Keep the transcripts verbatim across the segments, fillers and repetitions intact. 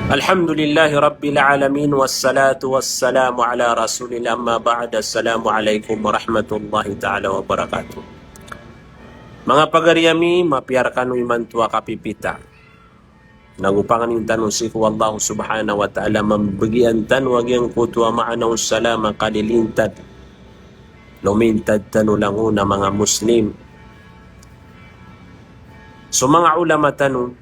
Alhamdulillahi Rabbil Alamin, wassalatu wassalamu ala Rasulillah, amma ba'd. Assalamu alaikum warahmatullahi ta'ala wabarakatuh. Manga pagari ami, mapiya rkano imanto a kapipita. Nago pangnin tano sii ko Allah Subhanahu wa Ta'ala, mambagian tano a giyangkoto a maana o salam a kalilintad. Lomintad tano langon a manga Muslim. So manga ulama tano,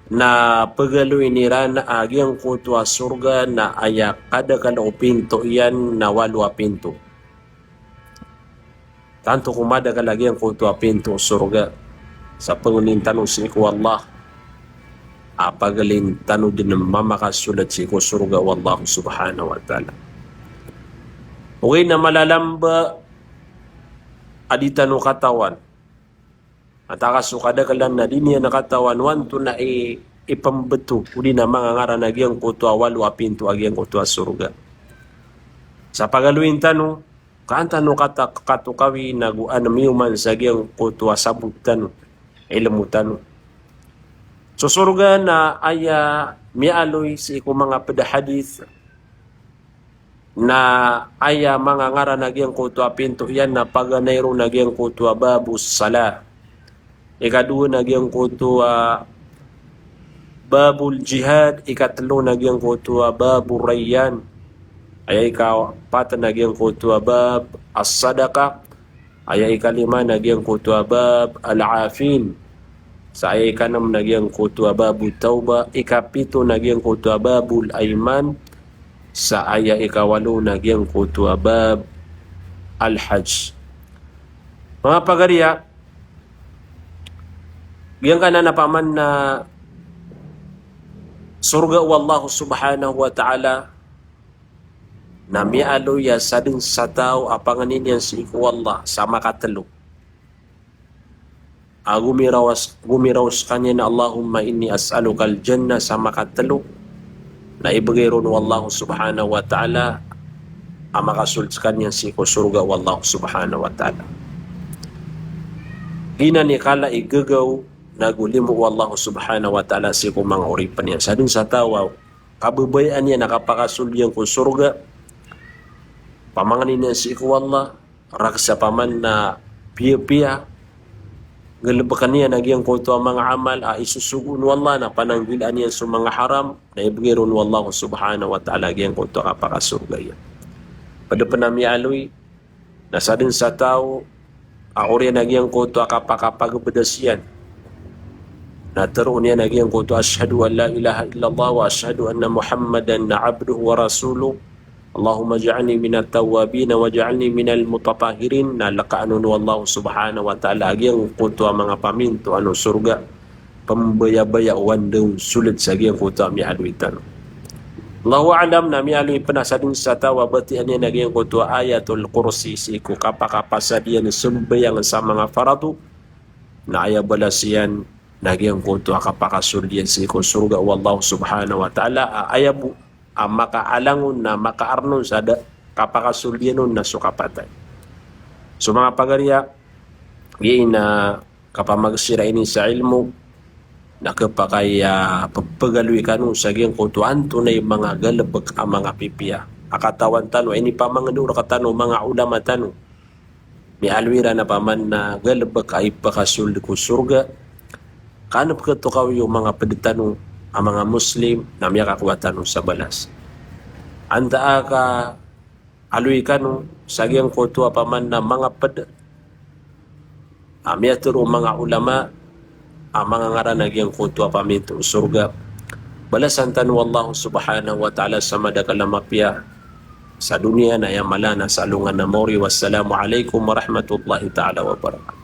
na pagaloyin iran a giyangkoto a sorga na aya kadakl o pinto iyan na walo a pinto. Tanto ko madakl a giyangkoto a pinto o sorga, sa pangnin tano sii ko Allah a pagalin tano dn mamakasold sii ko sorga o Allah Subhanahu wa Ta'ala. Ogaid na malalamba a di tano katawan. Antaa ka so kadaklan na di niyan katawan o antonaa i, i pmbto, odi na manga ngaran a giyangkoto a walo a pinto a giyangkoto a sorga. Sa pagaloyin tano, ka an tano kata-, katokawi nago an miyoman sa giyangkoto a sabot tano, ilmo tano. So sorga na aya miyaaloy sii ko manga pd a hadith, na aya manga ngaran a giyangkoto a pinto iyan na paganay ron a giyangkoto a babus salah. Ikadowa na giyangkoto a babul jihad, ikatlo na giyangkoto a babur rayyan. Aya ikapat na giyangkoto a bab as-sadaqah. Aya ikalima na giyangkoto a bab al-afin. Sa aya ikanm na giyangkoto a babu tawbah, ikapito na giyangkoto a babul ayman, sa aya ikawalo na giyangkoto a bab al-hajj. Manga pagariya, giyangkanan a paman na sorga o Allah Subhanahu wa Ta'ala, na miyaaloy a sadn sa taw a pangnin iyan sii ko Allah sa makatlo a gomiraw s-, gomiraw skaniyan a Allahumma inni as'alukal jannah sa makatlo, na ibgay ron o Allah Subhanahu wa Ta'ala a makasold skaniyan sii ko sorga o Allah Subhanahu wa Ta'ala. Giyanan i kala i gagaw nago limo o Allah Subhanahu wa Ta'ala sii ko manga oripn iyan. Sadn sa taw a kababayaan iyan a kapakasold iyan ko sorga, pamangnin iyan sii ko Allah, raksa paman na piyapiya, galbkn iyan a giyangkoto a manga amal a isosogo o Allah, na pananggilaan iyan so manga haram, na ibgay ron o Allah Subhanahu wa Ta'ala a giyangkoto a kapakasorga iyan. Pd pn a miyaaloy, na sadn sa taw a oriyan a giyangkoto a kapakapagabdas iyan, na tharoon iyan a giyangkoto a ashhadu an la ilaha illallah wa ashhadu anna Muhammadan abduhu wa rasuluh. Allahumma ij'alni minat tawwabin waj'alni minal mutatahhirin. Na lkaan on o Allah Subhanahu wa Ta'ala a giyangkoto a manga pamintoan o sorga. Pmbayabaya o anda on sold sa giyangkoto a miyaaloy tano. Allahu a'lam, na miyaaloy pn a sadn sa taw a batiya niyan a giyangkoto a Ayatul Kursi sii ko kapakapasad iyan sambayang sa manga farado, na aya balas iyan na giyangkoto a kapakasold iyan sii ko sorga o Allah Subhanahu wa Ta'ala, a aya bo a makaalang on na makaarn on sa da kapakasold iyan on na so kapatay. So manga pagariya, giya i na kapamagsira ini sa ilmo, na khapakay a pphagaloy kano sa giyangkoto antonaa i manga galbk a manga pipiya a katawan tano, inipamangndao rktano o manga ulama tano. Miyaaloy iran a paman na galbk a ipakasold ko sorga, ka an pkhatokawi o manga pd tano a manga Muslim na miyakakowa tano sa balas. Antaa ka aloy kano sa giyangkoto a paman na manga pd a miyatharo o manga ulama a manga ngaran a giyangkoto a paminto o sorga. Balasan tano o Allah Subhanahu wa Ta'ala sa madakl a mapiya sa doniya na aya mala na sa alongan a maori. Wassalamu alaikum warahmatullahi ta'ala wabarakatuh.